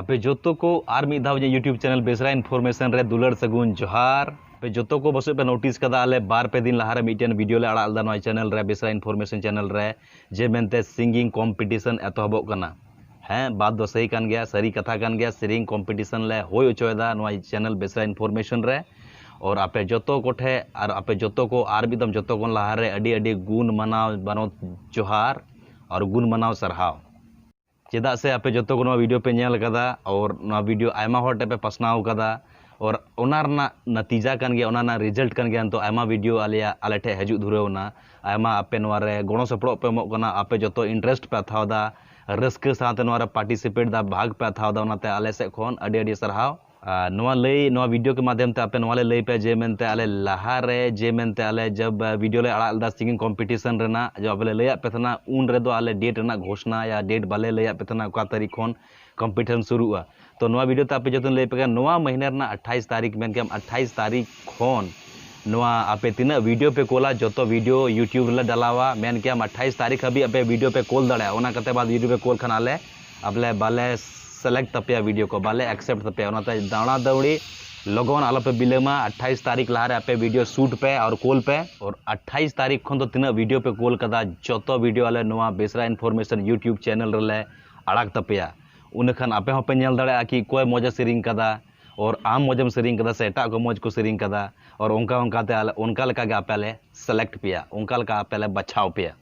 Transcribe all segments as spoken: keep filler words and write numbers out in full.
ᱟᱯᱮ ᱡᱚᱛᱚ ᱠᱚ ᱟᱨ ᱢᱤᱫ ᱫᱷᱟᱣ ᱤᱧᱟᱹᱜ YouTube channel ᱵᱮᱥᱨᱟ Information ᱨᱮ ᱫᱩᱞᱟᱹᱲ ᱥᱟᱹᱜᱩᱱ ᱡᱚᱦᱟᱨ᱾ ᱟᱯᱮ ᱡᱚᱛᱚ ᱠᱚ ᱯᱟᱥᱮᱡ ᱯᱮ notice ᱠᱟᱫᱟ, ᱟᱞᱮ ᱵᱟᱨ ᱯᱮ ᱫᱤᱱ ᱞᱟᱦᱟᱨᱮ ᱢᱤᱫᱴᱮᱱ video ᱞᱮ ᱟᱲᱟᱜ ᱞᱮᱫᱟ ᱱᱚᱣᱟ channel ᱨᱮ, ᱵᱮᱥᱨᱟ Information channel ᱨᱮ, ᱡᱮ ᱢᱮᱱᱛᱮ singing competition ᱮᱛᱚᱦᱚᱵᱚᱜ ᱠᱟᱱᱟ᱾ ᱦᱮᱸ, ᱵᱟᱛ ᱫᱚ ᱥᱟᱹᱦᱤ ᱠᱟᱱ ᱜᱮᱭᱟ, ᱥᱟᱹᱨᱤ ᱠᱟᱛᱷᱟ ᱠᱟᱱ ᱜᱮᱭᱟ, singing competition ᱞᱮ ᱦᱩᱭ ᱦᱚᱪᱚᱭᱮᱫᱟ ᱱᱚᱣᱟ channel ᱵᱮᱥᱨᱟ Information ᱨᱮ᱾ ᱟᱨ ᱟᱯᱮ ᱡᱚᱛᱚ ᱠᱚᱴᱷᱮ ᱟᱨ ᱟᱯᱮ ᱡᱚᱛᱚ ᱠᱚ ᱟᱨ ᱢᱤᱫ ᱫᱚᱢ ᱡᱚᱛᱚ ᱠᱷᱚᱱ ᱞᱟᱦᱟᱨᱮ ᱟᱹᱰᱤ ᱟᱹᱰᱤ ᱜᱩᱱ ᱢᱟᱱᱟᱣ ᱢᱟᱱᱚᱛ ᱡᱚᱦᱟᱨ ᱟᱨ ᱜᱩᱱ ᱢᱟᱱᱟᱣ ᱥᱟᱨᱦᱟᱣ᱾ ᱪᱮᱫᱟᱜ ᱥᱮ ᱟᱯᱮ ᱡᱚᱛᱚ ᱠᱚ ᱱᱚᱣᱟ video ᱯᱮ ᱧᱮᱞ ᱠᱟᱫᱟ ᱟᱨ ᱱᱚᱣᱟ video ᱟᱭᱢᱟ ᱦᱚᱲ ᱴᱷᱮᱱ ᱯᱮ ᱯᱟᱥᱱᱟᱣ ᱠᱟᱫᱟ, ᱟᱨ ᱚᱱᱟ ᱨᱮᱱᱟᱜ ᱱᱟᱛᱤᱡᱟ ᱠᱟᱱ ᱜᱮᱭᱟ, ᱚᱱᱟ ᱨᱮᱱᱟᱜ result ᱠᱟᱱ ᱜᱮᱭᱟ ᱱᱤᱛᱚᱜ ᱟᱭᱢᱟ video ᱟᱞᱮᱭᱟᱜ, ᱟᱞᱮ ᱴᱷᱮᱱ ᱦᱤᱡᱩᱜ ᱫᱷᱩᱨᱟᱹᱣ ᱮᱱᱟ᱾ ᱟᱭᱢᱟ ᱟᱯᱮ ᱱᱚᱣᱟ ᱨᱮ ᱜᱚᱲᱚ ᱥᱚᱯᱚᱦᱚᱫ ᱯᱮ ᱮᱢᱚᱜ ᱠᱟᱱᱟ, ᱟᱯᱮ ᱡᱚᱛᱚ interest ᱯᱮ ᱦᱟᱛᱟᱣ ᱮᱫᱟ, ᱨᱟᱹᱥᱠᱟᱹ ᱥᱟᱶᱛᱮ ᱱᱚᱣᱟ ᱨᱮ participate ᱮᱫᱟ, ᱵᱷᱟᱜᱽ ᱯᱮ ᱦᱟᱛᱟᱣ ᱮᱫᱟ, ᱚᱱᱟᱛᱮ ᱟᱞᱮ ᱥᱮᱫ ᱠᱷᱚᱱ ᱟᱹᱰᱤ ᱟᱹᱰᱤ ᱥᱟᱨᱦᱟᱣ᱾ ᱟᱨ ᱱᱚᱣᱟ ᱞᱟᱹᱭ, ᱱᱚᱣᱟ video ᱠᱮ ᱢᱟᱫᱷᱭᱚᱢ ᱛᱮ ᱟᱯᱮ ᱱᱚᱣᱟ ᱞᱮ ᱞᱟᱹᱭ ᱯᱮ ᱡᱮ ᱢᱮᱱᱛᱮ ᱟᱞᱮ ᱞᱟᱦᱟ ᱨᱮ ᱡᱮ ᱢᱮᱱᱛᱮ ᱟᱞᱮ ᱡᱟᱵ video ᱞᱮ ᱟᱲᱟᱜ ᱞᱮᱫᱟ singing competition ᱨᱮᱱᱟᱜ, ᱡᱟᱵ ᱟᱯᱮ ᱞᱮ ᱞᱟᱹᱭᱟᱫ ᱯᱮ ᱛᱟᱦᱮᱱᱟ, ᱩᱱ ᱨᱮᱫᱚ ᱟᱞᱮ date ᱨᱮᱱᱟᱜ ᱜᱷᱳᱥᱱᱟ ᱭᱟ date ᱵᱟᱞᱮ ᱞᱟᱹᱭᱟᱫ ᱯᱮ ᱛᱟᱦᱮᱱᱟ ᱚᱠᱟ ᱛᱟᱹᱨᱤᱠᱷ ᱠᱷᱚᱱ competition ᱥᱩᱨᱩᱜᱼᱟ᱾ ᱛᱚ ᱱᱚᱣᱟ video ᱛᱮ ᱟᱯᱮ ᱡᱚᱛᱚᱧ ᱞᱟᱹᱭ ᱯᱮ ᱠᱟᱱᱟ, ᱱᱚᱣᱟ ᱢᱟᱹᱦᱱᱟᱹ ᱨᱮᱱᱟᱜ ᱟᱴᱷᱟᱭᱤᱥ ᱛᱟᱹᱨᱤᱠᱷ, ᱢᱮᱱ ᱠᱮᱭᱟᱢ ᱟᱴᱷᱟᱭᱤᱥ ᱛᱟᱹᱨᱤᱠᱷ ᱠᱷᱚᱱ ᱱᱚᱣᱟ ᱟᱯᱮ ᱛᱤᱱᱟᱹᱜ video ᱯᱮ ᱠᱳᱞᱟ, ᱡᱚᱛᱚ video YouTube ᱨᱮᱞᱮ ᱰᱟᱞᱟᱣᱟ᱾ ᱢᱮᱱ ᱠᱮᱭᱟᱢ ᱟᱴᱷᱟᱭᱤᱥ ᱛᱟᱹᱨᱤᱠᱷ ᱦᱟᱹᱵᱤᱡ ᱟᱯᱮ video ᱯᱮ ᱠᱳᱞ ᱫᱟᱲᱮᱭᱟᱜᱼᱟ, ᱚᱱᱟ ᱠᱟᱛᱮ ᱵᱟᱫ video ᱯᱮ ᱠᱳᱞ ᱠᱷᱟᱱ ᱟᱞᱮ ᱟᱵᱞᱮ ᱵᱟᱞᱮ select ᱛᱟᱯᱮᱭᱟ video ᱠᱚ, ᱵᱟᱞᱮ accept ᱛᱟᱯᱮᱭᱟ᱾ ᱚᱱᱟᱛᱮ ᱫᱟᱬᱟ ᱫᱟᱹᱣᱲᱤ ᱞᱚᱜᱚᱱ ᱟᱞᱚᱯᱮ ᱵᱤᱞᱚᱢᱟ, ᱟᱴᱷᱟᱭᱤᱥ ᱛᱟᱹᱨᱤᱠᱷ ᱞᱟᱦᱟᱨᱮ ᱟᱯᱮ video shoot ᱯᱮ ᱟᱨ ᱠᱳᱞ ᱯᱮ᱾ ᱟᱨ ᱟᱴᱷᱟᱭᱤᱥ ᱛᱟᱹᱨᱤᱠᱷ ᱠᱷᱚᱱ ᱫᱚ ᱛᱤᱱᱟᱹᱜ video ᱯᱮ ᱠᱳᱞ ᱠᱟᱫᱟ, ᱡᱚᱛᱚ video ᱟᱞᱮ ᱱᱚᱣᱟ ᱵᱮᱥᱨᱟ Information YouTube channel ᱨᱮᱞᱮ ᱟᱲᱟᱜ ᱛᱟᱯᱮᱭᱟ᱾ ᱩᱱᱟᱹ ᱠᱷᱟᱱ ᱟᱯᱮ ᱦᱚᱸᱯᱮ ᱧᱮᱞ ᱫᱟᱲᱮᱭᱟᱜᱼᱟ ᱠᱤ ᱚᱠᱚᱭ ᱢᱚᱡᱽ ᱮ ᱥᱮᱨᱮᱧ ᱠᱟᱫᱟ, ᱟᱨ ᱟᱢ ᱢᱚᱡᱽ ᱮᱢ ᱥᱮᱨᱮᱧ ᱠᱟᱫᱟ ᱥᱮ ᱮᱴᱟᱜ ᱠᱚ ᱢᱚᱡᱽ ᱠᱚ ᱥᱮᱨᱮᱧ ᱠᱟᱫᱟ, ᱟᱨ ᱚᱱᱠᱟ ᱚᱱᱠᱟᱛᱮ ᱟᱞᱮ, ᱚᱱᱠᱟ ᱞᱮᱠᱟ ᱜᱮ ᱟᱯᱮ ᱞᱮ select ᱯᱮᱭᱟ, ᱚᱱᱠᱟ ᱞᱮᱠᱟ ᱟᱯᱮ ᱞᱮ ᱵᱟᱪᱷᱟᱣ ᱯᱮᱭᱟ᱾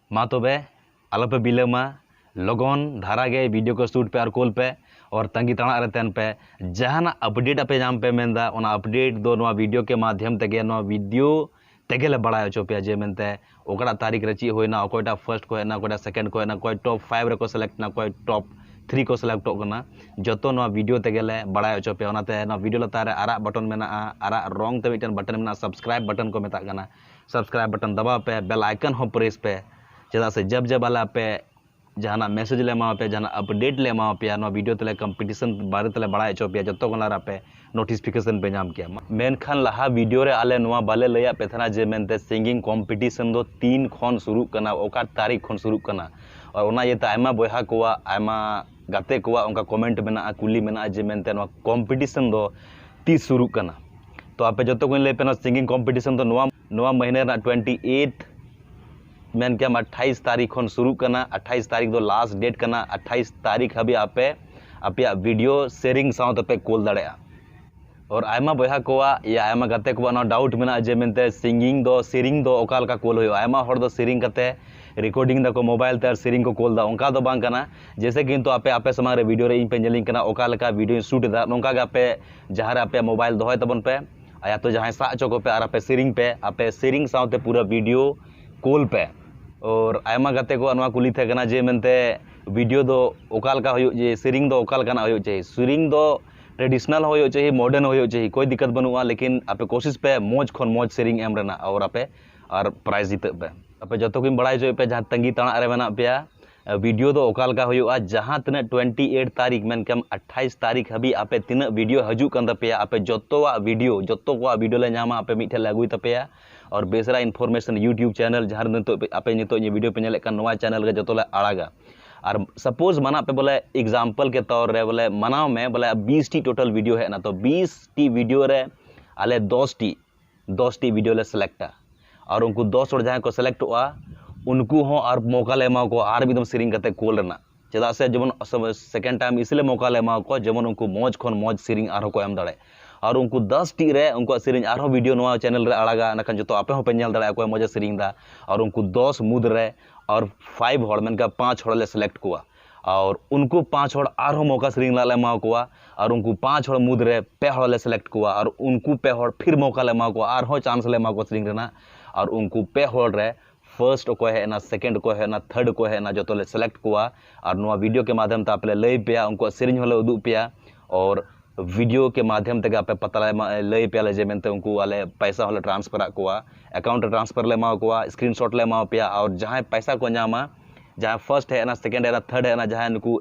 ᱢᱟ ᱛᱚᱵᱮ ᱟᱞᱚᱯᱮ ᱵᱤᱞᱚᱢᱟ, ᱞᱚᱜᱚᱱ ᱫᱷᱟᱨᱟ ᱜᱮ video ᱠᱚ shoot ᱯᱮ ᱟᱨ ᱠᱳᱞ ᱯᱮ, ᱟᱨ ᱛᱟᱺᱜᱤ ᱛᱟᱲᱟᱜ ᱨᱮ ᱛᱟᱦᱮᱱ ᱯᱮ᱾ ᱡᱟᱦᱟᱱᱟᱜ update ᱟᱯᱮ ᱧᱟᱢ ᱯᱮ ᱢᱮᱱᱫᱟ, ᱚᱱᱟ update ᱫᱚ ᱱᱚᱣᱟ video ᱠᱮ ᱢᱟᱫᱷᱭᱚᱢ ᱛᱮᱜᱮ, ᱱᱚᱣᱟ video ᱛᱮᱜᱮ ᱞᱮ ᱵᱟᱲᱟᱭ ᱦᱚᱪᱚ ᱯᱮᱭᱟ ᱡᱮ ᱢᱮᱱᱛᱮ ᱚᱠᱟᱴᱟᱜ ᱛᱟᱹᱨᱤᱠᱷ ᱨᱮ ᱪᱮᱫ ᱦᱩᱭᱱᱟ, ᱚᱠᱚᱭᱴᱟᱜ first ᱠᱚ ᱦᱮᱡ ᱮᱱᱟ, ᱚᱠᱚᱭᱴᱟᱜ second ᱠᱚ ᱦᱮᱡ ᱮᱱᱟ, ᱚᱠᱚᱭ top five ᱨᱮᱠᱚ select ᱮᱱᱟ, ᱚᱠᱚᱭ top three ᱠᱚ selectᱚᱜ ᱠᱟᱱᱟ, ᱡᱚᱛᱚ ᱱᱚᱣᱟ video ᱛᱮᱜᱮ ᱞᱮ ᱵᱟᱲᱟᱭ ᱦᱚᱪᱚ ᱯᱮᱭᱟ᱾ ᱚᱱᱟᱛᱮ ᱱᱚᱣᱟ video ᱞᱟᱛᱟᱨ ᱨᱮ ᱟᱨᱟᱜ button ᱢᱮᱱᱟᱜᱼᱟ, ᱟᱨᱟᱜ ᱨᱚᱝ ᱛᱮ ᱢᱤᱫᱴᱮᱱ button ᱢᱮᱱᱟᱜᱼᱟ, subscribe button ᱠᱚ ᱢᱮᱛᱟᱜ ᱠᱟᱱᱟ, subscribe button ᱫᱟᱵᱟᱣ ᱯᱮ, bell icon ᱦᱚᱸ press ᱯᱮ, ᱪᱮᱫᱟᱜ ᱥᱮ ᱡᱟᱵ ᱡᱟᱵ ᱟᱞᱮ ᱟᱯᱮ ᱡᱟᱦᱟᱱᱟᱜ message ᱞᱮ ᱮᱢᱟ ᱯᱮᱭᱟ, ᱡᱟᱦᱟᱱᱟᱜ update ᱞᱮ ᱮᱢᱟ ᱯᱮᱭᱟ, ᱱᱚᱣᱟ video ᱛᱮᱞᱮ competition ᱵᱟᱨᱮ ᱛᱮᱞᱮ ᱵᱟᱲᱟᱭ ᱦᱚᱪᱚ ᱯᱮᱭᱟ, ᱡᱚᱛᱚ ᱠᱷᱚᱱ ᱞᱟᱦᱟ ᱨᱮ ᱟᱯᱮ notification ᱯᱮ ᱧᱟᱢ ᱠᱮᱭᱟ᱾ ᱢᱮᱱᱠᱷᱟᱱ ᱞᱟᱦᱟ video ᱨᱮ ᱟᱞᱮ ᱱᱚᱣᱟ ᱵᱟᱞᱮ ᱞᱟᱹᱭᱟᱫ ᱯᱮ ᱛᱟᱦᱮᱱᱟ ᱡᱮ ᱢᱮᱱᱛᱮ singing competition ᱫᱚ ᱛᱤᱱ ᱠᱷᱚᱱ ᱥᱩᱨᱩᱜ ᱠᱟᱱᱟ, ᱚᱠᱟ ᱛᱟᱹᱨᱤᱠᱷ ᱠᱷᱚᱱ ᱥᱩᱨᱩᱜ ᱠᱟᱱᱟ᱾ ᱟᱨ ᱚᱱᱟ ᱤᱭᱟᱹᱛᱮ ᱟᱭᱢᱟ ᱵᱚᱭᱦᱟ ᱠᱚᱣᱟᱜ ᱟᱭᱢᱟ ᱜᱟᱛᱮ ᱠᱚᱣᱟᱜ ᱚᱱᱠᱟ ᱠᱚᱢᱮᱱᱴ ᱢᱮᱱᱟᱜᱼᱟ, ᱠᱩᱞᱤ ᱢᱮᱱᱟᱜᱼᱟ ᱡᱮ ᱢᱮᱱᱛᱮ ᱱᱚᱣᱟ ᱠᱚᱢᱯᱤᱴᱤᱥᱚᱱ ᱫᱚ ᱛᱤᱥ ᱥᱩᱨᱩᱜ ᱠᱟᱱᱟ᱾ ᱛᱚ ᱟᱯᱮ ᱡᱚᱛᱚ ᱠᱚᱧ ᱞᱟᱹᱭ ᱯᱮ, ᱱᱚᱣᱟ ᱥᱤᱝᱜᱤᱝ ᱠᱚᱢᱯᱤᱴᱤᱥᱚᱱ ᱫᱚ ᱱᱚᱣᱟ ᱱᱚᱣᱟ ᱢᱟᱹᱦᱱᱟᱹ ᱨᱮᱱᱟᱜ ᱴᱩᱭᱮᱱᱴᱤ ᱮᱭᱤᱴ, ᱢᱮᱱ ᱠᱮᱭᱟᱢ ᱟᱴᱷᱟᱭᱤᱥ ᱛᱟᱹᱨᱤᱠᱷ ᱠᱷᱚᱱ ᱥᱩᱨᱩᱜ ᱠᱟᱱᱟ᱾ ᱟᱴᱷᱟᱭᱤᱥ ᱛᱟᱹᱨᱤᱠᱷ ᱫᱚ ᱞᱟᱥᱴ ᱰᱮᱴ ᱠᱟᱱᱟ᱾ ᱟᱴᱷᱟᱭᱤᱥ ᱛᱟᱹᱨᱤᱠᱷ ᱦᱟᱹᱵᱤᱡ ᱟᱯᱮ ᱟᱯᱮᱭᱟᱜ ᱵᱷᱤᱰᱤᱭᱳ ᱥᱮᱨᱮᱧ ᱥᱟᱶ ᱛᱮᱯᱮ ᱠᱳᱞ ᱫᱟᱲᱮᱭᱟᱜᱼᱟ᱾ ᱟᱨ ᱟᱭᱢᱟ ᱵᱚᱭᱦᱟ ᱠᱚᱣᱟᱜ ᱭᱟ ᱟᱭᱢᱟ ᱜᱟᱛᱮ ᱠᱚᱣᱟᱜ ᱱᱚᱣᱟ ᱰᱟᱣᱩᱴ ᱢᱮᱱᱟᱜᱼᱟ ᱡᱮ ᱢᱮᱱᱛᱮ ᱥᱤᱝᱜᱤᱝ ᱫᱚ, ᱥᱮᱨᱮᱧ ᱫᱚ ᱚᱠᱟ ᱞᱮᱠᱟ ᱠᱳᱞ ᱦᱩᱭᱩᱜᱼᱟ? ᱟᱭᱢᱟ ᱦᱚᱲ ᱫᱚ ᱥᱮᱨᱮᱧ ᱠᱟᱛᱮ ᱨᱮᱠᱚᱨᱰᱤᱝ ᱫᱟᱠᱚ ᱢᱳᱵᱟᱭᱤᱞ ᱛᱮ ᱟᱨ ᱥᱮᱨᱮᱧ ᱠᱚ ᱠᱳᱞ ᱫᱟ, ᱚᱱᱠᱟ ᱫᱚ ᱵᱟᱝ ᱠᱟᱱᱟ᱾ ᱡᱮᱭᱥᱮ ᱠᱤᱱᱛᱩ ᱟᱯᱮ ᱟᱯᱮ ᱥᱟᱢᱟᱝ ᱨᱮ ᱵᱷᱤᱰᱤᱭᱳ ᱨᱮ ᱤᱧ ᱯᱮ ᱧᱮᱞᱤᱧ ᱠᱟᱱᱟ, ᱚᱠᱟ ᱞᱮᱠᱟ ᱵᱷᱤᱰᱤᱭᱳᱧ ᱥᱩᱴ ᱮᱫᱟ, ᱱᱚᱝᱠᱟ ᱜᱮ ᱟᱯᱮ ᱡᱟᱦᱟᱸ ᱨᱮ ᱟᱯᱮᱭᱟᱜ ᱢᱳᱵᱟᱭᱤᱞ ᱫᱚᱦᱚᱭ ᱛᱟᱵᱚᱱ ᱯᱮ, ᱟᱨ ᱭᱟᱛᱚ ᱡᱟᱦᱟᱸᱭ ᱥᱟᱵ ᱦᱚᱪᱚ ᱠᱚᱯᱮ ᱟᱨ ᱟᱯᱮ ᱥᱮᱨᱮᱧ ᱯᱮ, ᱟᱯᱮ ᱥᱮᱨᱮᱧ ᱥᱟᱶᱛᱮ ᱯᱩᱨᱟᱹ ᱵᱷᱤᱰᱤᱭᱳ ᱠᱳᱞ ᱯᱮ᱾ ᱟᱨ ᱟᱭᱢᱟ ᱜᱟᱛᱮ ᱠᱚᱣᱟᱜ ᱱᱚᱣᱟ ᱠᱩᱞᱤ ᱛᱟᱦᱮᱸ ᱠᱟᱱᱟ ᱡᱮ ᱢᱮᱱᱛᱮ ᱵᱷᱤᱰᱤᱭᱳ ᱫᱚ ᱚᱠᱟ ᱞᱮᱠᱟ ᱦᱩᱭᱩᱜ, ᱡᱮ ᱥᱮᱨᱮᱧ ᱫᱚ ᱚᱠᱟ ᱞᱮᱠᱟᱱᱟᱜ ᱦᱩᱭᱩᱜ ᱪᱟᱹᱦᱤ? ᱥᱮᱨᱮᱧ ᱫᱚ ᱴᱨᱮᱰᱤᱥᱚᱱᱟᱞ ᱦᱚᱸ ᱦᱩᱭᱩᱜ ᱪᱟᱹᱦᱤ, ᱢᱚᱰᱟᱨᱱ ᱦᱚᱸ ᱦᱩᱭᱩᱜ ᱪᱟᱹᱦᱤ, ᱠᱳᱭ ᱫᱤᱠᱠᱟᱛ ᱵᱟᱹᱱᱩᱜᱼᱟ, ᱞᱮᱠᱤᱱ ᱟᱯᱮ ᱠᱳᱥᱤᱥ ᱯᱮ ᱢᱚᱡᱽ ᱠᱷᱚᱱ ᱢᱚᱡᱽ ᱥᱮᱨᱮᱧ ᱮᱢ ᱨᱮᱱᱟᱜ, ᱟᱨ ᱟᱯᱮ ᱟᱨ ᱯᱨᱟᱭᱤᱡᱽ ᱡᱤᱛᱟᱹᱜ ᱯᱮ᱾ ᱟᱯᱮ ᱡᱚᱛᱚ ᱜᱮᱧ ᱵᱟᱲᱟᱭ ᱦᱚᱪᱚᱭᱮᱫ ᱯᱮ, ᱡᱟᱦᱟᱸ ᱛᱟᱺᱜᱤ ᱛᱟᱲᱟᱜ ᱨᱮ ᱢᱮᱱᱟᱜ ᱯᱮᱭᱟ, ᱵᱷᱤᱰᱤᱭᱳ ᱫᱚ ᱚᱠᱟ ᱞᱮᱠᱟ ᱦᱩᱭᱩᱜᱼᱟ, ᱡᱟᱦᱟᱸ ᱛᱤᱱᱟᱹᱜ ᱴᱩᱭᱮᱱᱴᱤ ᱮᱭᱤᱴ ᱛᱟᱹᱨᱤᱠᱷ, ᱢᱮᱱᱠᱷᱟᱱ ᱟᱴᱷᱟᱭᱤᱥ ᱛᱟᱹᱨᱤᱠᱷ ᱦᱟᱹᱵᱤᱡ ᱟᱯᱮ ᱛᱤᱱᱟᱹᱜ ᱵᱷᱤᱰᱤᱭᱳ ᱦᱤᱡᱩᱜ ᱠᱟᱱ ᱛᱟᱯᱮᱭᱟ, ᱟᱯᱮ ᱡᱚᱛᱚᱣᱟᱜ ᱵᱷᱤᱰᱤᱭᱳ, ᱡᱚᱛᱚ ᱠᱚᱣᱟᱜ ᱵᱷᱤᱰᱤᱭᱳ ᱞᱮ ᱧᱟᱢᱟ, ᱟᱯᱮ ᱢᱤᱫ ᱴᱷᱮᱱ ᱞᱮ ᱟᱹᱜᱩᱭ ᱛᱟᱯᱮᱭᱟ᱾ ᱟᱨ ᱵᱮᱥᱨᱟ ᱤᱱᱯᱷᱚᱨᱢᱮᱥᱚᱱ ᱭᱩᱴᱤᱭᱩᱵᱽ ᱪᱮᱱᱮᱞ, ᱡᱟᱦᱟᱸ ᱨᱮ ᱱᱤᱛᱚᱜ ᱯᱮ, ᱟᱯᱮ ᱱᱤᱛᱚᱜ ᱤᱧᱟᱹᱜ ᱵᱷᱤᱰᱤᱭᱳ ᱯᱮ ᱧᱮᱞᱮᱫ ᱠᱟᱱ, ᱱᱚᱣᱟ ᱪᱮᱱᱮᱞ ᱨᱮ ᱡᱚᱛᱚ ᱞᱮ ᱟᱲᱟᱜᱟ᱾ ᱟᱨ ᱥᱟᱯᱳᱡᱽ ᱢᱟᱱᱟᱜ ᱯᱮ ᱵᱚᱞᱮ, ᱮᱠᱡᱟᱢᱯᱚᱞ ᱠᱮ ᱛᱚᱨ ᱨᱮ ᱵᱚᱞᱮ ᱢᱟᱱᱟᱣ ᱢᱮ ᱵᱚᱞᱮ ᱵᱤᱥ ᱴᱤ ᱴᱳᱴᱟᱞ ᱵᱷᱤᱰᱤᱭᱳ ᱦᱮᱡ ᱮᱱᱟ, ᱛᱚ ᱵᱤᱥ ᱴᱤ ᱵᱷᱤᱰᱤᱭᱳ ᱨᱮ ᱟᱞᱮ ᱫᱚᱥ ᱴᱤ, ᱫᱚᱥ ᱴᱤ ᱵᱷᱤᱰᱤᱭᱳ ᱞᱮ ᱥᱤᱞᱮᱠᱴᱟ᱾ ᱟᱨ ᱩᱱᱠᱩ ᱫᱚᱥ ᱦᱚᱲ ᱡᱟᱦᱟᱸᱭ ᱠᱚ ᱥᱤᱞᱮᱠᱴᱚᱜᱼᱟ, ᱩᱱᱠᱩ ᱦᱚᱸ ᱟᱨ ᱢᱚᱠᱟ ᱞᱮ ᱮᱢᱟ ᱠᱚᱣᱟ ᱟᱨ ᱢᱤᱫ ᱫᱚᱢ ᱥᱮᱨᱮᱧ ᱠᱟᱛᱮ ᱠᱳᱞ ᱨᱮᱱᱟᱜ᱾ ᱪᱮᱫᱟᱜ ᱥᱮ ᱡᱮᱢᱚᱱ ᱥᱮᱠᱮᱱᱰ ᱴᱟᱭᱤᱢ ᱤᱥᱞᱤᱭᱮ ᱢᱚᱠᱟ ᱞᱮ ᱮᱢᱟ ᱠᱚᱣᱟ, ᱡᱮᱢᱚᱱ ᱩᱱᱠᱩ ᱢᱚᱡᱽ ᱠᱷᱚᱱ ᱢᱚᱡᱽ ᱥᱮᱨᱮᱧ ᱟᱨᱦᱚᱸ ᱠᱚ ᱮᱢ ᱫᱟᱲᱮᱭᱟᱜ᱾ ᱟᱨ ᱩᱱᱠᱩ ᱫᱚᱥ ᱴᱤ ᱨᱮ ᱩᱱᱠᱩᱣᱟᱜ ᱥᱮᱨᱮᱧ ᱟᱨᱦᱚᱸ ᱵᱷᱤᱰᱤᱭᱳ ᱱᱚᱣᱟ ᱪᱮᱱᱮᱞ ᱨᱮ ᱟᱲᱟᱜᱟ, ᱮᱸᱰᱮᱠᱷᱟᱱ ᱡᱚᱛᱚ ᱟᱯᱮ ᱦᱚᱸᱯᱮ ᱧᱮᱞ ᱫᱟᱲᱮᱭᱟᱜᱼᱟ ᱚᱠᱚᱭ ᱢᱚᱡᱽ ᱮ ᱥᱮᱨᱮᱧ ᱮᱫᱟ᱾ ᱟᱨ ᱩᱱᱠᱩ ᱫᱚᱥ ᱢᱩᱫᱽ ᱨᱮ ᱟᱨ ᱯᱷᱟᱭᱤᱵᱷ ᱦᱚᱲ, ᱢᱮᱱᱠᱷᱟᱱ ᱯᱟᱸᱪ ᱦᱚᱲ ᱞᱮ ᱥᱤᱞᱮᱠᱴ ᱠᱚᱣᱟ᱾ ᱟᱨ ᱩᱱᱠᱩ ᱯᱟᱸᱪ ᱦᱚᱲ ᱟᱨᱦᱚᱸ ᱢᱚᱠᱟ ᱥᱮᱨᱮᱧ ᱨᱮᱱᱟᱜ ᱞᱮ ᱮᱢᱟ ᱠᱚᱣᱟ᱾ ᱟᱨ ᱩᱱᱠᱩ ᱯᱟᱸᱪ ᱦᱚᱲ ᱢᱩᱫᱽ ᱨᱮ ᱯᱮ ᱦᱚᱲ ᱞᱮ ᱥᱤᱞᱮᱠᱴ ᱠᱚᱣᱟ᱾ ᱟᱨ ᱩᱱᱠᱩ ᱯᱮ ᱦᱚᱲ ᱯᱷᱤᱨ ᱢᱚᱠᱟ ᱞᱮ ᱮᱢᱟ ᱠᱚᱣᱟ, ᱟᱨᱦᱚᱸ ᱪᱟᱱᱥ ᱞᱮ ᱮᱢᱟ ᱠᱚᱣᱟ ᱥᱮᱨᱮᱧ ᱨᱮᱱᱟᱜ᱾ ᱟᱨ ᱩᱱᱠᱩ ᱯᱮ ᱦᱚᱲ ᱨᱮ ᱯᱷᱟᱨᱥᱴ ᱚᱠᱚᱭ ᱦᱮᱡ ᱮᱱᱟ, ᱥᱮᱠᱮᱱᱰ ᱚᱠᱚᱭ ᱦᱮᱡ ᱮᱱᱟ, ᱛᱷᱟᱨᱰ ᱚᱠᱚᱭ ᱦᱮᱡ ᱮᱱᱟ, ᱡᱚᱛᱚ ᱞᱮ ᱥᱤᱞᱮᱠᱴ ᱠᱚᱣᱟ᱾ ᱟᱨ ᱱᱚᱣᱟ ᱵᱷᱤᱰᱤᱭᱳ ᱠᱮ ᱢᱟᱫᱷᱭᱚᱢ ᱛᱮ ᱟᱯᱮ ᱞᱮ ᱞᱟᱹᱭ ᱯᱮᱭᱟ, ᱩᱱᱠᱩᱣᱟᱜ ᱥᱮᱨᱮᱧ ᱦᱚᱸᱞᱮ ᱩᱫᱩᱜ ᱯᱮᱭᱟ᱾ ᱟᱨ ᱵᱷᱤᱰᱤᱭᱳ ᱠᱮ ᱢᱟᱫᱷᱭᱚᱢ ᱛᱮᱜᱮ ᱟᱯᱮ ᱯᱟᱛᱟ ᱞᱮ ᱮᱢᱟ, ᱞᱟᱹᱭ ᱯᱮᱭᱟᱞᱮ ᱡᱮ ᱢᱮᱱᱛᱮ ᱩᱱᱠᱩ ᱟᱞᱮ ᱯᱚᱭᱥᱟ ᱦᱚᱸᱞᱮ ᱴᱨᱟᱱᱥᱯᱷᱟᱨ ᱟᱫ ᱠᱚᱣᱟ, ᱮᱠᱟᱣᱩᱱᱴ ᱨᱮ ᱴᱨᱟᱱᱥᱯᱷᱟᱨ ᱞᱮ ᱮᱢᱟ ᱠᱚᱣᱟ, ᱥᱠᱨᱤᱱᱥᱚᱴ ᱞᱮ ᱮᱢᱟ ᱯᱮᱭᱟ᱾ ᱟᱨ ᱡᱟᱦᱟᱸᱭ ᱯᱚᱭᱥᱟ ᱠᱚ ᱧᱟᱢᱟ, ᱡᱟᱦᱟᱸᱭ ᱯᱷᱟᱨᱥᱴ ᱦᱮᱡ ᱮᱱᱟ, ᱥᱮᱠᱮᱱᱰ ᱦᱮᱡ ᱮᱱᱟ, ᱛᱷᱟᱨᱰ ᱦᱮᱡ ᱮᱱᱟ, ᱡᱟᱦᱟᱸᱭ ᱱᱩᱠᱩ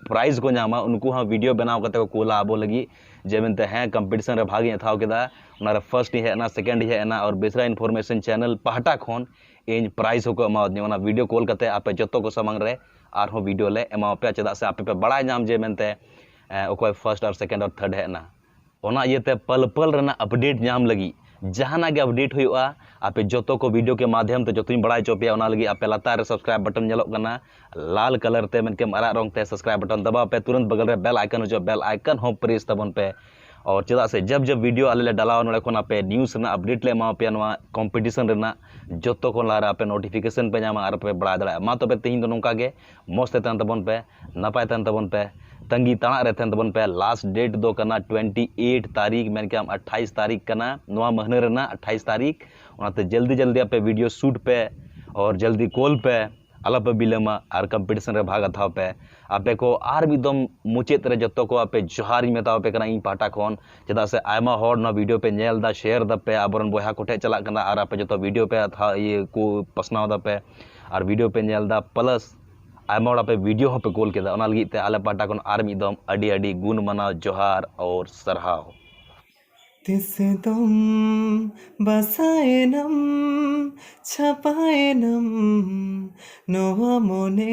ᱯᱨᱟᱭᱤᱡᱽ ᱠᱚ ᱧᱟᱢᱟ, ᱩᱱᱠᱩ ᱦᱚᱸ ᱵᱷᱤᱰᱤᱭᱳ ᱵᱮᱱᱟᱣ ᱠᱟᱛᱮ ᱠᱚ ᱠᱩᱞᱟ ᱟᱵᱚ ᱞᱟᱹᱜᱤᱫ ᱡᱮ ᱢᱮᱱᱛᱮ, "ᱦᱮᱸ, ᱠᱚᱢᱯᱤᱴᱤᱥᱚᱱ ᱨᱮ ᱵᱷᱟᱜᱽ ᱤᱧ ᱦᱟᱛᱟᱣ ᱠᱮᱫᱟ, ᱚᱱᱟᱨᱮ ᱯᱷᱟᱨᱥᱴ ᱤᱧ ᱦᱮᱡ ᱮᱱᱟ, ᱥᱮᱠᱮᱱᱰ ᱤᱧ ᱦᱮᱡ ᱮᱱᱟ, ᱟᱨ ᱵᱮᱥᱨᱟ ᱤᱱᱯᱷᱚᱨᱢᱮᱥᱚᱱ ᱪᱮᱱᱮᱞ ᱯᱟᱦᱴᱟ ᱠᱷᱚᱱ ᱤᱧ ᱯᱨᱟᱭᱤᱡᱽ ᱦᱚᱸᱠᱚ ᱮᱢᱟᱣᱟᱫᱤᱧᱟ᱾" ᱚᱱᱟ ᱵᱷᱤᱰᱤᱭᱳ ᱠᱚᱞ ᱠᱟᱛᱮ ᱟᱯᱮ ᱡᱚᱛᱚ ᱠᱚ ᱥᱟᱢᱟᱝ ᱨᱮ ᱟᱨᱦᱚᱸ ᱵᱷᱤᱰᱤᱭᱳ ᱞᱮ ᱮᱢᱟᱣᱟᱯᱮᱭᱟ, ᱪᱮᱫᱟᱜ ᱥᱮ ᱟᱯᱮ ᱯᱮ ᱵᱟᱲᱟᱭ ᱧᱟᱢ ᱡᱮ ᱢᱮᱱᱛᱮ ᱚᱠᱚᱭ ᱯᱷᱟᱥᱴ ᱟᱨ ᱥᱮᱠᱮᱱᱰ ᱟᱨ ᱛᱷᱟᱨᱰ ᱦᱮᱡ ᱮᱱᱟ᱾ ᱚᱱᱟ ᱤᱭᱟᱹᱛᱮ ᱯᱟᱹᱞ ᱯᱟᱹᱞ ᱨᱮᱱᱟᱜ ᱟᱯᱰᱮᱴ ᱧᱟᱢ ᱞᱟᱹᱜᱤᱫ ᱡᱟᱦᱟᱱᱟᱜ ᱜᱮ ᱟᱯᱰᱮᱴ ᱦᱩᱭᱩᱜᱼᱟ, ᱟᱯᱮ ᱡᱚᱛᱚ ᱠᱚ ᱵᱷᱤᱰᱤᱭᱳ ᱠᱮ ᱢᱟᱫᱷᱭᱚᱢ ᱛᱮ ᱡᱚᱛᱚᱧ ᱵᱟᱲᱟᱭ ᱦᱚᱪᱚ ᱯᱮᱭᱟ᱾ ᱚᱱᱟ ᱞᱟᱹᱜᱤᱫ ᱟᱯᱮ ᱞᱟᱛᱟᱨ ᱨᱮ ᱥᱟᱵᱥᱠᱨᱟᱭᱤᱵ ᱵᱟᱴᱚᱱ ᱧᱮᱞᱚᱜ ᱠᱟᱱᱟ ᱞᱟᱞ ᱠᱟᱞᱟᱨ ᱛᱮ, ᱢᱮᱱᱠᱮᱢ ᱟᱨᱟᱜ ᱨᱚᱝ ᱛᱮ ᱥᱟᱵᱥᱠᱨᱟᱭᱤᱵ ᱵᱟᱴᱚᱱ ᱫᱟᱵᱟᱣ ᱯᱮ, ᱛᱩᱨᱟᱹᱱᱛ ᱵᱟᱜᱟᱞ ᱨᱮ ᱵᱮᱞ ᱟᱭᱠᱚᱱ ᱦᱤᱡᱩᱜᱼᱟ, ᱵᱮᱞ ᱟᱭᱠᱚᱱ ᱦᱚᱸ ᱯᱨᱮᱥ ᱛᱟᱵᱚᱱ ᱯᱮ᱾ ᱟᱨ ᱪᱮᱫᱟᱜ ᱥᱮ ᱡᱟᱵ ᱡᱟᱵ ᱵᱷᱤᱰᱤᱭᱳ ᱟᱞᱮ ᱞᱮ ᱰᱟᱞᱟᱣᱟ, ᱱᱚᱰᱮ ᱠᱷᱚᱱ ᱟᱯᱮ ᱱᱤᱭᱩᱡᱽ ᱨᱮᱱᱟᱜ ᱟᱯᱰᱮᱴ ᱞᱮ ᱮᱢᱟ ᱯᱮᱭᱟ, ᱱᱚᱣᱟ ᱠᱚᱢᱯᱤᱴᱤᱥᱚᱱ ᱨᱮᱱᱟᱜ ᱡᱚᱛᱚ ᱠᱷᱚᱱ ᱞᱟᱦᱟ ᱨᱮ ᱟᱯᱮ ᱱᱳᱴᱤᱯᱷᱤᱠᱮᱥᱚᱱ ᱯᱮ ᱧᱟᱢᱟ ᱟᱨ ᱯᱮ ᱵᱟᱲᱟᱭ ᱫᱟᱲᱮᱭᱟᱜᱼᱟ᱾ ᱢᱟ ᱛᱚᱵᱮ ᱛᱮᱦᱮᱧ ᱫᱚ ᱱᱚᱝᱠᱟ ᱜᱮ, ᱢᱚᱡᱽ ᱛᱮ ᱛᱟᱦᱮᱱ ᱛᱟᱵᱚᱱ ᱯᱮ, ᱱᱟᱯᱟᱭ ᱛᱟᱦᱮᱱ ᱛᱟᱵᱚᱱ ᱯᱮ, ᱛᱟᱺᱜᱤ ᱛᱟᱲᱟᱜ ᱨᱮ ᱛᱟᱦᱮᱱ ᱛᱟᱵᱚᱱ ᱯᱮ᱾ ᱞᱟᱥᱴ ᱰᱮᱴ ᱫᱚ ᱠᱟᱱᱟ ᱴᱩᱭᱮᱱᱴᱤ ᱮᱭᱤᱴ ᱛᱟᱹᱨᱤᱠᱷ, ᱢᱮᱱ ᱠᱮᱭᱟᱢ ᱟᱴᱷᱟᱭᱤᱥ ᱛᱟᱹᱨᱤᱠᱷ ᱠᱟᱱᱟ, ᱱᱚᱣᱟ ᱢᱟᱹᱦᱱᱟᱹ ᱨᱮᱱᱟᱜ ᱟᱴᱷᱟᱭᱤᱥ ᱛᱟᱹᱨᱤᱠᱷ᱾ ᱚᱱᱟᱛᱮ ᱡᱚᱞᱫᱤ ᱡᱚᱞᱫᱤ ᱟᱯᱮ ᱵᱷᱤᱰᱤᱭᱳ ᱥᱩᱴ ᱯᱮ ᱟᱨ ᱡᱚᱞᱫᱤ ᱠᱚᱞ ᱯᱮ, ᱟᱞᱚᱯᱮ ᱵᱤᱞᱚᱢᱟ ᱟᱨ ᱠᱚᱢᱯᱤᱴᱤᱥᱚᱱ ᱨᱮ ᱵᱷᱟᱜᱽ ᱦᱟᱛᱟᱣ ᱯᱮ᱾ ᱟᱯᱮ ᱠᱚ ᱟᱨ ᱢᱤᱫ ᱫᱚᱢ ᱢᱩᱪᱟᱹᱫ ᱨᱮ ᱡᱚᱛᱚ ᱠᱚ ᱟᱯᱮ ᱡᱚᱦᱟᱨ ᱤᱧ ᱢᱮᱛᱟᱣ ᱯᱮ ᱠᱟᱱᱟ ᱤᱧ ᱯᱟᱦᱴᱟ ᱠᱷᱚᱱ, ᱪᱮᱫᱟᱜ ᱥᱮ ᱟᱭᱢᱟ ᱦᱚᱲ ᱱᱚᱣᱟ ᱵᱷᱤᱰᱤᱭᱳ ᱯᱮ ᱧᱮᱞ ᱮᱫᱟ, ᱥᱮᱭᱟᱨ ᱫᱟᱯᱮ, ᱟᱵᱚᱨᱮᱱ ᱵᱚᱭᱦᱟ ᱠᱚᱴᱷᱮᱱ ᱪᱟᱞᱟᱜ ᱠᱟᱱᱟ ᱟᱨ ᱟᱯᱮ ᱡᱚᱛᱚ ᱵᱷᱤᱰᱤᱭᱳ ᱯᱮ ᱛᱷᱟ-, ᱤᱭᱟᱹ ᱠᱚ ᱯᱟᱥᱱᱟᱣ ᱫᱟᱯᱮ ᱟᱨ ᱵᱷᱤᱰᱤᱭᱳ ᱯᱮ ᱧᱮᱞ ᱮᱫᱟ, ᱯᱞᱟᱥ ᱟᱭᱢᱟ ᱦᱚᱲ ᱟᱯᱮ ᱵᱷᱤᱰᱤᱭᱳ ᱦᱚᱸᱯᱮ ᱠᱳᱞ ᱠᱮᱫᱟ᱾ ᱚᱱᱟ ᱞᱟᱹᱜᱤᱫ ᱛᱮ ᱟᱞᱮ ᱯᱟᱦᱴᱟ ᱠᱷᱚᱱ ᱟᱨ ᱢᱤᱫ ᱫᱚᱢ ᱟᱹᱰᱤ ᱟᱹᱰᱤ ᱜᱩᱱ ᱢᱟᱱᱟᱣ ᱡᱚᱦᱟᱨ ᱟᱨ ᱥᱟᱨᱦᱟᱣ᱾ ᱛᱤᱥ ᱫᱚᱢ ᱵᱟᱥᱟᱭᱮᱱᱟᱢ, ᱪᱷᱟᱯᱟᱭᱮᱱᱟᱢ ᱱᱚᱣᱟ ᱢᱚᱱᱮ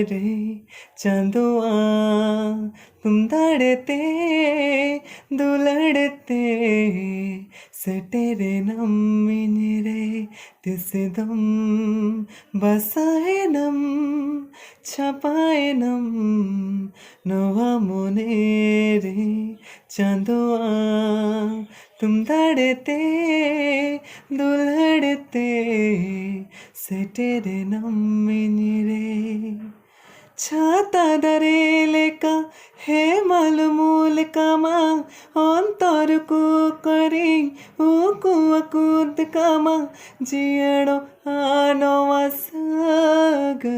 ᱨᱮ, ᱪᱟᱸᱫᱳᱣᱟ ᱛᱩᱢᱫᱟᱲᱮ ᱛᱮ, ᱫᱩᱞᱟᱹᱲ ᱛᱮ ᱥᱮᱴᱮᱨᱮᱱᱟᱢ ᱤᱧ ᱨᱮ᱾ ᱛᱤᱥ ᱫᱚᱢ ᱵᱟᱥᱟᱭᱮᱱᱟᱢ, ᱪᱷᱟᱯᱟᱭᱮᱱᱟᱢ ᱱᱚᱣᱟ ᱢᱚᱱᱮ ᱨᱮ, ᱪᱟᱸᱫᱳᱣᱟ ᱛᱩᱢᱫᱟᱲᱮ ᱛᱮ, ᱫᱩᱞᱟᱹᱲ ᱛᱮ ᱥᱮᱴᱮᱨᱮᱱᱟᱢ ᱤᱧ ᱨᱮ᱾ ᱪᱷᱟᱛᱟ ᱫᱟᱨᱮ ᱞᱮᱠᱟ ᱦᱮᱢᱟᱞ ᱩᱢᱩᱞ ᱠᱟᱢᱟ, ᱚᱱᱛᱚᱨ ᱠᱚ ᱠᱚᱨᱮᱧ ᱩᱠᱩ ᱟᱹᱠᱩᱛ ᱠᱟᱢᱟ, ᱡᱤᱭᱟᱹᱲᱚᱜᱼᱟ ᱱᱚᱣᱟ ᱥᱟᱹᱜᱟᱹᱭ,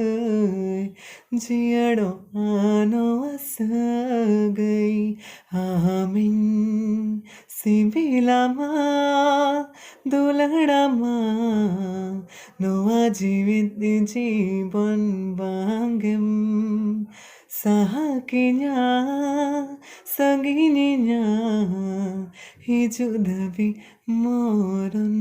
ᱡᱤᱭᱟᱹᱲᱚᱜᱼᱟ ᱱᱚᱣᱟ ᱥᱟᱹᱜᱟᱹᱭ᱾ ᱟᱢᱤᱧ ᱥᱤᱵᱤᱞᱟᱢᱟ, ᱫᱩᱞᱟᱹᱲᱟᱢᱟ, ᱱᱚᱣᱟ ᱡᱤᱣᱤᱫ ᱡᱤᱵᱚᱱ ᱵᱟᱝᱮᱢ ᱥᱟᱦᱟ ᱠᱤᱧᱟ, ᱥᱟᱺᱜᱤᱧᱤᱧᱟ, ᱦᱤᱡᱩᱜ ᱫᱷᱟᱹᱵᱤᱡ ᱢᱚᱨᱚᱱ᱾